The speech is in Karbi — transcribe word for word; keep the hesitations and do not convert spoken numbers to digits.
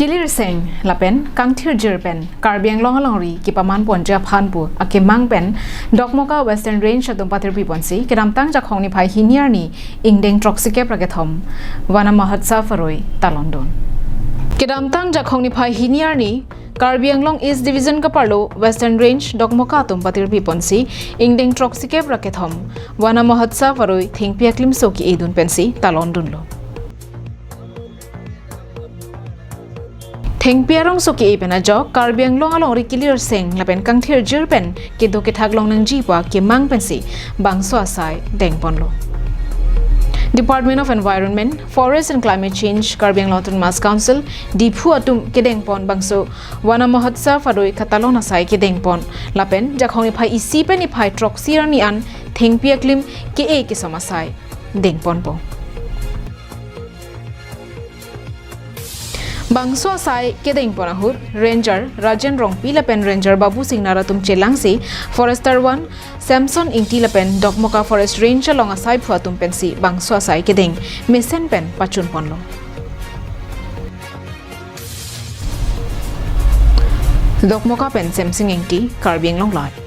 Kilirseng lapen kangthirjir pen Karbi Anglong alongri kepaman ponji aphan pu akemang pen Dokmoka Western Range atum patirpi ponsi kedamtang Jakhong niphai hini arni ingdeng throksi kep ra kethom Vana Mahotsav aroi talon dun. Kedamtang Jakhong niphai hini arni Karbi Anglong East Division kaparlo Western Range Dokmoka atum patirpi ponsi ingdeng throksi kep ra kethom Vana Mahotsav aroi thengpi aklimso ke-e dun pensi talon dunlo. Thengpi arongso ke-e pen ajok Karbi Anglong alongri kilirseng lapen kangthirjir pen kedo kethak long nangji pu akemang pensi bangso asai dengponlo. Department of Environment, Forest and Climate Change, Karbi Anglong Autonomous Council, Diphu atum kedengpon bangso Vana Mahotsav aroi katalon asai kedengpon lapen Jakhong niphai isi pen niphai throksi arni an thengpi aklim ke-e kesom asai dengponpo. Bangso asai kedengpon ahut Ranger Rajen Rongpi lapen Ranger Babu Singnar atum chelangsi Forester one Samson Ingti lapen Dokmoka Forest Range along asaiphu atum pensi bangso asai kedeng mesen pen pachunponlo. Dokmoka pen Semsing Ingti, Karbi Anglong Live.